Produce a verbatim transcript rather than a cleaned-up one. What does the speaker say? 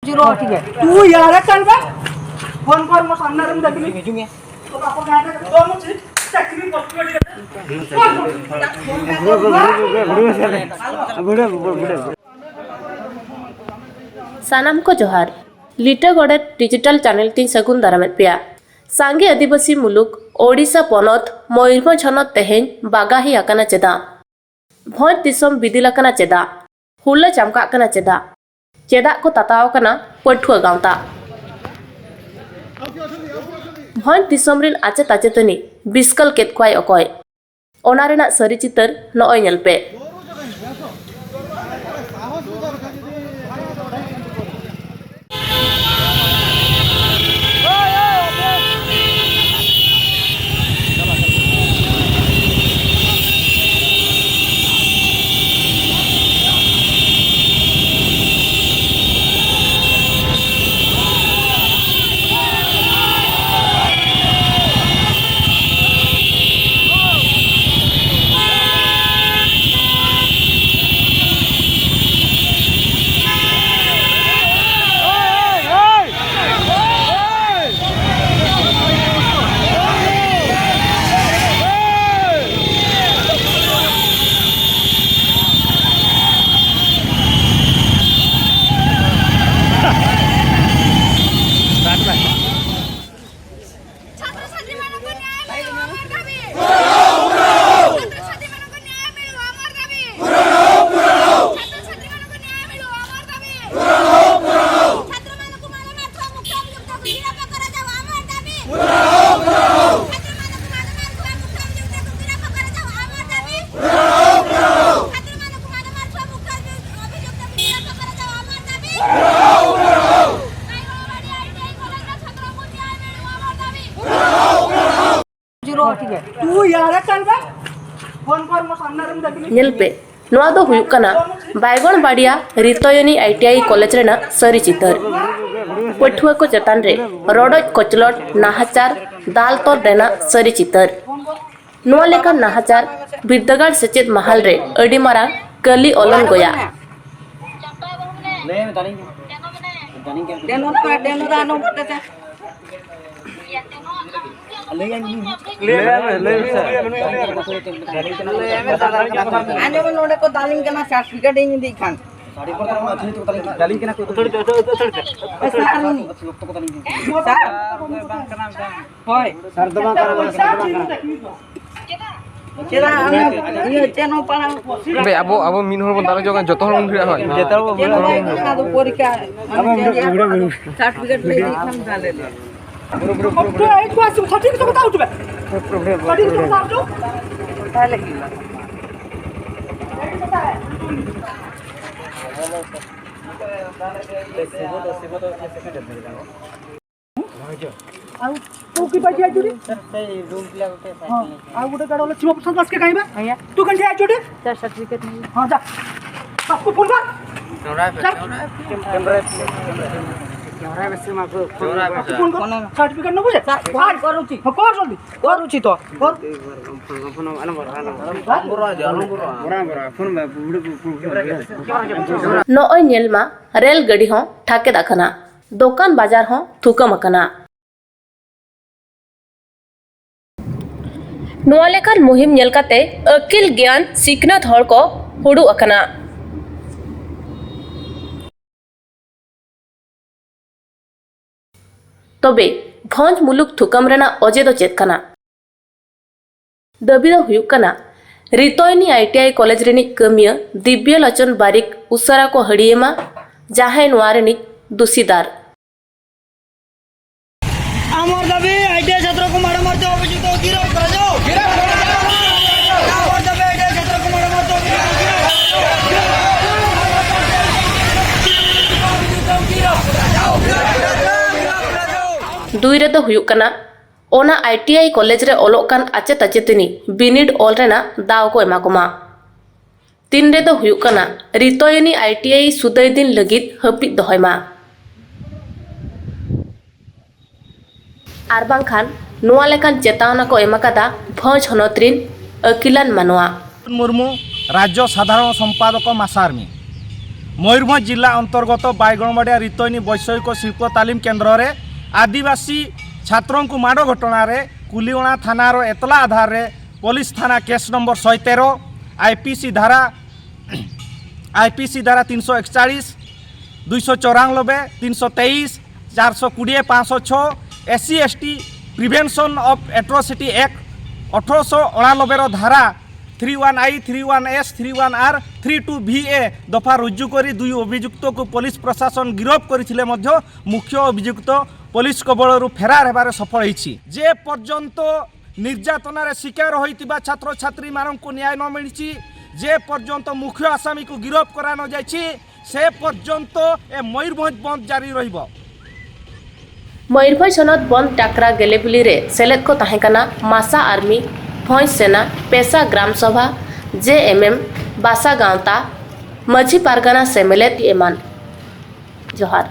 तू यार कर बे। फोन कर, मैं सामने रूम देख ली। तो आपको कहाँ पे दो मुझे चटनी पकड़ के। ᱥᱟᱱᱟᱢ ᱠᱚ ᱡᱚᱦᱟᱨ᱾ ᱞᱤᱴᱟᱹ ᱜᱚᱰᱮᱛ ᱰᱤᱡᱤᱴᱟᱞ ᱪᱮᱱᱮᱞ ᱛᱤᱧ ᱥᱟᱹᱜᱩᱱ ᱫᱟᱨᱟᱢᱮᱫ ᱯᱮᱭᱟ᱾ ᱥᱟᱸᱜᱮ ᱟᱹᱫᱤᱵᱟᱹᱥᱤ ᱢᱩᱞᱩᱠ ᱳᱰᱤᱥᱟ ᱯᱚᱱᱚᱛ ᱢᱚᱭᱩᱨᱵᱷᱚᱸᱡᱽ ᱦᱚᱱᱚᱛ ᱛᱮᱦᱮᱧ ᱵᱟᱜᱟᱦᱤ ᱟᱠᱟᱱᱟ ᱪᱮᱫᱟᱜ? ᱵᱷᱚᱸᱡᱽ ᱫᱤᱥᱚᱢ ᱵᱤᱫᱤᱞ ᱟᱠᱟᱱᱟ ᱪᱮᱫᱟᱜ? ᱦᱩᱞᱟᱹ ᱪᱟᱢᱠᱟᱜ ᱠᱟᱱᱟ ᱪᱮᱫᱟᱜ? ᱪᱮᱫᱟᱜ ᱠᱚ ᱛᱟᱛᱟᱣ ᱟᱠᱟᱱᱟ ᱯᱟᱹᱴᱷᱩᱣᱟᱹ ᱜᱟᱶᱛᱟ? ᱵᱷᱚᱸᱡᱽ ᱫᱤᱥᱚᱢ ᱨᱤᱱ ᱟᱪᱮᱛ ᱟᱪᱮᱛᱟᱹᱱᱤ ᱵᱤᱥᱠᱟᱞ ᱠᱮᱫ ᱠᱚᱣᱟᱭ ᱚᱠᱚᱭ? ᱚᱱᱟ ᱨᱮᱱᱟᱜ ᱥᱟᱹᱨᱤ ᱪᱤᱛᱟᱹᱨ ᱱᱚᱜᱼᱚᱭ ᱧᱮᱞ ᱯᱮ᱾ ଛାତ୍ରଛାତ୍ରୀମାନଙ୍କୁ ନ୍ୟାୟ ମିଳୁ, ଆମର ଦାବି। ଛାତ୍ରଛାତ୍ରୀମାନଙ୍କୁ ନ୍ୟାୟ ମିଳୁ, ଆମର ଦାବି। ଛାତ୍ରଛାତ୍ରୀମାନଙ୍କୁ ନ୍ୟାୟ ମିଳୁ, ଆମର ଦାବି। ଛାତ୍ରମାନଙ୍କୁ ମାଡ଼ ମାରୁଥିବା ମୁଖ୍ୟ ଅଭିଯୁକ୍ତକୁ ଗିରଫ କରାଯାଉ, ଆମର ଦାବି। ଛାତ୍ରମାନଙ୍କୁ ମାଡ଼ ମାରୁଥିବା ମୁଖ୍ୟ ଅଭିଯୁକ୍ତକୁ ଗିରଫ କରାଯାଉ, ଆମର ଦାବି। ଛାତ୍ରମାନଙ୍କୁ ମାଡ଼ ମାରୁଥିବା ମୁଖ୍ୟ ଅଭି-, ଅଭିଯୁକ୍ତକୁ ଗିରଫ କରାଯାଉ, ଆମର ଦାବି। रायगढ़ बाड़ी आईटीआई कॉलेज का छात्रों को न्याय मिलू, हमारा दाबी। तू यार कर बे। फोन कर, मैं सामने रूम देख ली। ᱧᱮᱞ ᱯᱮ, ᱱᱚᱣᱟ ᱫᱚ ᱦᱩᱭᱩᱜ ᱠᱟᱱᱟ ᱵᱟᱭᱜᱚᱱ ᱵᱟᱲᱤᱭᱟ ᱨᱤᱛᱚᱭᱚᱱᱤ ᱟᱭᱴᱤᱟᱭ ᱠᱚᱞᱮᱡᱽ ᱨᱮᱱᱟᱜ ᱥᱟᱹᱨᱤ ᱪᱤᱛᱟᱹᱨ᱾ ᱯᱟᱹᱴᱷᱩᱣᱟᱹ ᱠᱚ ᱪᱮᱛᱟᱱ ᱨᱮ ᱨᱚᱰᱚᱡ ᱠᱚᱪᱞᱚᱰ, ᱱᱟᱦᱟᱪᱟᱨ, ᱫᱟᱞ ᱛᱚᱞ ᱨᱮᱱᱟᱜ ᱥᱟᱹᱨᱤ ᱪᱤᱛᱟᱹᱨ᱾ ᱱᱚᱣᱟ ᱞᱮᱠᱟᱱ ᱱᱟᱦᱟᱪᱟᱨ ᱵᱤᱨᱫᱟᱹᱜᱟᱲ ᱥᱮᱪᱮᱫ ᱢᱟᱦᱟᱞ ᱨᱮ ᱟᱹᱰᱤ ᱢᱟᱨᱟᱝ ᱠᱟᱹᱞᱤ ᱚᱞᱚᱱ ᱜᱚᱭᱟ᱾ ᱰᱮᱱᱳ ᱫᱟ, ᱰᱮᱱᱳ ᱫᱟ, ᱟᱞᱚᱢ ᱵᱚᱛᱮ ᱛᱮ᱾ ᱞᱟᱹᱭ ᱢᱮ, ᱞᱟᱹᱭ ᱢᱮ, ᱥᱟᱨ᱾ ᱟᱸᱡᱚᱢ ᱢᱮ, ᱱᱚᱰᱮ ᱠᱚ ᱫᱟᱞᱤᱧ ᱠᱟᱱᱟ, ᱥᱟᱨᱴᱤᱯᱷᱤᱠᱮᱴ ᱤᱧ ᱤᱫᱤᱭᱮᱫ ᱠᱷᱟᱱ᱾ ᱫᱟᱞᱤᱧ ᱠᱟᱱᱟ ᱠᱚ, ᱟᱹᱛᱷᱟᱹᱲᱤ ᱛᱮᱠᱚ ᱫᱟᱞᱤᱧ ᱠᱟᱱᱟ᱾ ᱥᱟᱨ, ᱦᱳᱭ᱾ ᱥᱟᱨ ᱫᱚ ᱵᱟᱝ ᱠᱟᱱᱟ, ᱥᱟᱨ ᱫᱚ ᱵᱟᱝ ᱠᱟᱱᱟ᱾ ᱪᱮᱫᱟᱜ ᱟᱢ ᱤᱭᱟᱹ ᱪᱮᱫ ᱦᱚᱸ ᱯᱟᱲᱦᱟᱣ ᱵᱮ, ᱟᱵᱚ, ᱟᱵᱚ ᱢᱤᱫ ᱦᱚᱲ ᱵᱚᱱ ᱫᱟᱞ ᱦᱚᱪᱚ ᱠᱟᱱᱟ, ᱡᱚᱛᱚ ᱦᱚᱲ ᱵᱚᱱ ᱵᱷᱤᱲᱚᱜᱼᱟ, ᱦᱳᱭ᱾ ᱡᱚᱛᱚ ᱦᱚᱲ ᱵᱚᱱ ᱪᱮᱫ ᱦᱚᱸ ᱵᱷᱤᱲᱚᱜᱼᱟ᱾ ᱵᱟᱭ ᱠᱟᱱᱟ, ᱟᱫᱚ ᱯᱚᱨᱤᱠᱠᱷᱟ, ᱢᱟᱱᱮ, ᱟᱵᱚ ᱪᱮᱫ ᱵᱷᱤᱲᱚᱜ, ᱵᱷᱤᱲᱚᱜ, ᱵᱷᱤᱲᱚᱜ᱾ ᱥᱟᱨᱴᱤᱯᱷᱤᱠᱮᱴ ᱞᱟᱹᱭ ᱤᱫᱤᱭᱮᱫ ᱠᱷᱟᱱ ᱛᱟᱦᱞᱮ ᱞᱟᱹᱭ᱾ ᱯᱩᱨᱟᱹ, ᱯᱩᱨᱟᱹ, ᱯᱩᱨᱟᱹ, ᱯᱩᱨᱟᱹ᱾ ᱮᱭᱤᱴ ᱠᱚ ᱟᱥᱩ, ᱥᱟᱨᱴᱤᱯᱷᱤᱠᱮᱴ ᱠᱚ ᱦᱟᱛᱟᱣ ᱦᱚᱪᱚ ᱢᱮ᱾ ᱯᱩᱨᱟᱹ, ᱯᱩᱨᱟᱹ, ᱯᱩᱨᱟᱹ᱾ ᱥᱟᱨᱴᱤᱯᱷᱤᱠᱮᱴ ᱠᱚ ᱦᱟᱛᱟᱣ ᱦᱚᱪᱚ᱾ ᱛᱟᱦᱞᱮ ᱦᱩᱭᱩᱜᱼᱟ᱾ ᱵᱮᱥ, ᱥᱤᱵᱚ ᱫᱚ, ᱥᱤᱵᱚ ᱫᱚ ᱪᱮᱫ ᱥᱮᱠᱮᱱᱰ ᱨᱮ ᱢᱮᱱᱟᱜᱼᱟ? ᱟᱨ ᱛᱩ ᱠᱤ ᱵᱟᱡᱮ ᱟᱡᱩᱨᱤ? ᱥᱟᱨ, ᱥᱮᱭ ᱨᱩᱢ ᱯᱞᱮ ᱜᱚᱴᱮ ᱥᱟᱭ ᱦᱚᱸ, ᱠᱤᱞᱳ᱾ ᱟᱨ ᱜᱚᱴᱮ ᱜᱟᱲᱚ ᱞᱮ ᱪᱤᱢᱟ ᱯᱨᱚᱥᱟᱫ ᱵᱟᱥᱠᱮ ᱠᱟᱹᱢᱤ ᱵᱟ? ᱦᱮᱸ᱾ ᱛᱩ ᱠᱟᱱ ᱡᱮ ᱟᱡᱩᱨᱤ? ᱥᱟᱨ, ᱥᱟᱨᱴᱤᱯᱷᱤᱠᱮᱴ ᱱᱤᱭᱮ᱾ ᱦᱚᱸ, ᱡᱟ᱾ ᱵᱟᱥᱠᱚ ᱯᱷᱳᱱ ᱵᱟ? ᱠᱮᱢᱨᱟ ᱯᱮ, ᱪᱟᱞ᱾ ᱠᱮᱢᱨᱟ ᱯᱮ, ᱠᱮᱢᱨᱟ ᱯᱮ᱾ ᱠᱮᱢᱨᱟ ᱯᱮ, ᱥᱮ ᱢᱟ ᱠᱚ ᱯᱷᱳᱱ ᱵᱟ᱾ ᱠᱮᱢᱨᱟ ᱯᱮ, ᱥᱮ᱾ ᱯᱷᱳᱱ ᱵᱟ᱾ ᱯᱷᱳᱱ ᱢᱮ᱾ ᱥᱟᱨᱴᱤᱯᱷᱤᱠᱮᱴ ᱱᱚᱵᱩ ᱡᱮ? ᱥᱟᱨ, ᱯᱷᱳᱱ ᱠᱚᱨᱩᱪᱤ᱾ ᱦᱚᱸ, ᱠᱚᱨ ᱡᱚᱞᱫᱤ᱾ ᱠᱚᱨᱩᱪᱤ ᱛᱚ᱾ ᱠᱚᱨ᱾ ᱯᱷᱳᱱ, ᱯᱷᱳᱱ, ᱟᱞᱚᱢ ᱵᱚᱨᱟ, ᱟᱞᱚᱢ ᱵᱚᱨᱟ᱾ ᱵᱚᱨᱟ, ᱵᱚᱨᱟ, ᱟᱞᱚᱢ ᱵᱚᱨᱟ᱾ ᱵᱚᱨᱟ, ᱵᱚᱨᱟ, ᱯᱷᱳᱱ ᱢᱮ, ᱵᱩᱰᱷᱤ, ᱵᱩᱰᱷᱤ, ᱵᱩᱰᱷᱤ᱾ ᱱᱚᱜᱼᱚᱭ ᱧᱮᱞ ᱢᱟ, ᱨᱮᱞ ᱜᱟᱹᱰᱤ ᱦᱚᱸ ᱴᱷᱟᱠᱮᱫ ᱟᱠᱟᱱᱟ, ᱫᱚᱠᱟᱱ ᱵᱟᱡᱟᱨ ᱦᱚᱸ ᱛᱷᱩᱠᱟᱹᱢ ᱟᱠᱟᱱᱟ᱾ ᱱᱚᱣᱟ ᱞᱮᱠᱟᱱ ᱢᱩᱦᱤᱢ ᱧᱮᱞ ᱠᱟᱛᱮ ᱟᱹᱠᱤᱞ ᱜᱮᱭᱟᱱ ᱥᱤᱠᱷᱱᱟᱹᱛ ᱦᱚᱲ ᱠᱚ ᱦᱩᱲᱩᱜ ᱟᱠᱟᱱᱟ᱾ ᱛᱚᱵᱮ ᱵᱷᱚᱸᱡᱽ ᱢᱩᱞᱩᱠ ᱛᱷᱩᱠᱟᱹᱢ ᱨᱮᱱᱟᱜ ᱚᱡᱮ ᱫᱚ ᱪᱮᱫ ᱠᱟᱱᱟ? ᱫᱟᱹᱵᱤ ᱫᱚ ᱦᱩᱭᱩᱜ ᱠᱟᱱᱟ, ᱨᱤᱛᱚᱭᱱᱤ ᱟᱭ ᱴᱤ ᱟᱭ ᱠᱚᱞᱮᱡᱽ ᱨᱤᱱᱤᱡ ᱠᱟᱹᱢᱤᱭᱟᱹ ᱫᱤᱵᱽᱭᱚ ᱞᱳᱪᱚᱱ ᱵᱟᱨᱤᱠ ᱩᱥᱟᱹᱨᱟ ᱠᱚ ᱦᱟᱹᱲᱤᱭᱟᱹ ᱢᱟ, ᱡᱟᱦᱟᱸᱭ ᱱᱚᱣᱟ ᱨᱤᱱᱤᱡ ᱫᱩᱥᱤᱫᱟᱨ᱾ আমার দাবি আইটিআই ছাত্রকে মারা মারতে অভিযুক্ত গিরফ করা যাও। আমার দাবি আইটিআই ছাত্রকে মারা মারতে অভিযুক্ত গিরফ করা যাও। ᱫᱩᱭ ᱨᱮᱫᱚ ᱦᱩᱭᱩᱜ ᱠᱟᱱᱟ, ᱚᱱᱟ ᱟᱭ ᱴᱤ ᱟᱭ ᱠᱚᱞᱮᱡᱽ ᱨᱮ ᱚᱞᱚᱜ ᱠᱟᱱ ᱟᱪᱮᱛ ᱟᱪᱮᱛᱟᱹᱱᱤ ᱵᱤᱱᱤᱰ ᱚᱞ ᱨᱮᱱᱟᱜ ᱫᱟᱣ ᱠᱚ ᱮᱢᱟ ᱠᱚᱢᱟ᱾ ᱛᱤᱱ ᱨᱮᱫᱚ ᱦᱩᱭᱩᱜ ᱠᱟᱱᱟ, ᱨᱤᱛᱚᱭᱚᱱᱤ ᱟᱭ ᱴᱤ ᱟᱭ ᱥᱩᱫᱟᱹᱭ ᱫᱤᱱ ᱞᱟᱹᱜᱤᱫ ᱦᱟᱹᱯᱤᱫ ᱫᱚᱦᱚᱭ ᱢᱟ᱾ ᱟᱨ ᱵᱟᱝᱠᱷᱟᱱ ᱱᱚᱣᱟ ᱞᱮᱠᱟᱱ ᱪᱮᱛᱟᱣᱱᱟ ᱠᱚ ᱮᱢ ᱟᱠᱟᱫᱟ ᱵᱷᱚᱸᱡᱽ ᱦᱚᱱᱚᱛ ᱨᱤᱱ ᱟᱹᱠᱤᱞᱟᱱ ᱢᱟᱱᱣᱟ᱾ ᱢᱩᱨᱢᱩ, ᱨᱟᱡᱽᱡᱚ ᱥᱟᱫᱷᱟᱨᱚᱱ ᱥᱚᱢᱯᱟᱫᱚᱠ ᱢᱟᱥᱟᱨᱢᱤ᱾ ମୟୂରଭଞ୍ଜ ଜିଲ୍ଲା ଅନ୍ତର୍ଗତ ବାଇଗଣବାଡ଼ିଆ ରିତୈନୀ ବୈଷୟିକ ଶିଳ୍ପ ତାଲିମ କେନ୍ଦ୍ରରେ ଆଦିବାସୀ ଛାତ୍ରଙ୍କୁ ମାଡ଼ ଘଟଣାରେ କୁଲିଅଣା ଥାନାର ଏତଲା ଆଧାରରେ ପୋଲିସ ଥାନା କେସ୍ ନମ୍ବର ଶହେ ତେର, ଆଇପିସି ଧାରା ଆଇପିସି ଧାରା ତିନିଶହ ଏକଚାଳିଶ, ଦୁଇଶହ ଚଉରାନବେ, ତିନିଶହ ତେଇଶ, ଚାରିଶହ କୋଡ଼ିଏ, ପାଞ୍ଚଶହ ଛଅ, S C S T prevention of atrocity act ଅଠରଶହ ଅଣାନବେର ଧାରା three one I, three one S, three one R, three two V A ଦଫା ରୁଜୁ କରି ଦୁଇ ଅଭିଯୁକ୍ତକୁ ପୋଲିସ ପ୍ରଶାସନ ଗିରଫ କରିଥିଲେ ମଧ୍ୟ ମୁଖ୍ୟ ଅଭିଯୁକ୍ତ ପୋଲିସ କବଳରୁ ଫେରାର ହେବାରେ ସଫଳ ହୋଇଛି। ଯେ ପର୍ଯ୍ୟନ୍ତ ନିର୍ଯାତନାରେ ଶିକାର ହୋଇଥିବା ଛାତ୍ରଛାତ୍ରୀମାନଙ୍କୁ ନ୍ୟାୟ ନ ମିଳିଛି, ଯେ ପର୍ଯ୍ୟନ୍ତ ମୁଖ୍ୟ ଆସାମୀକୁ ଗିରଫ କରା ନ ଯାଇଛି, ସେ ପର୍ଯ୍ୟନ୍ତ ଏ ମୟୂରଭଞ୍ଜ ବନ୍ଦ ଜାରି ରହିବ। ᱢᱚᱭᱩᱨᱵᱷᱚᱸᱡᱽ ᱦᱚᱱᱚᱛ ᱵᱚᱱᱫᱽ ᱰᱟᱠᱨᱟ ᱜᱮᱞᱮᱵᱩᱞᱤ ᱨᱮ ᱥᱮᱞᱮᱫ ᱠᱚ ᱛᱟᱦᱮᱸ ᱠᱟᱱᱟ ᱢᱟᱥᱟ ᱟᱨᱢᱤ, ᱵᱷᱚᱸᱡᱽ ᱥᱮᱱᱟ, ᱯᱮᱥᱟ ᱜᱨᱟᱢ ᱥᱚᱵᱷᱟ, ᱡᱮ ᱮᱢ ᱮᱢ, ᱵᱟᱥᱟ ᱜᱟᱶᱛᱟ, ᱢᱟᱹᱡᱷᱤ ᱯᱟᱨᱜᱟᱱᱟ ᱥᱮᱢᱞᱮᱫ ᱮᱢᱟᱱ᱾ ᱡᱚᱦᱟᱨ᱾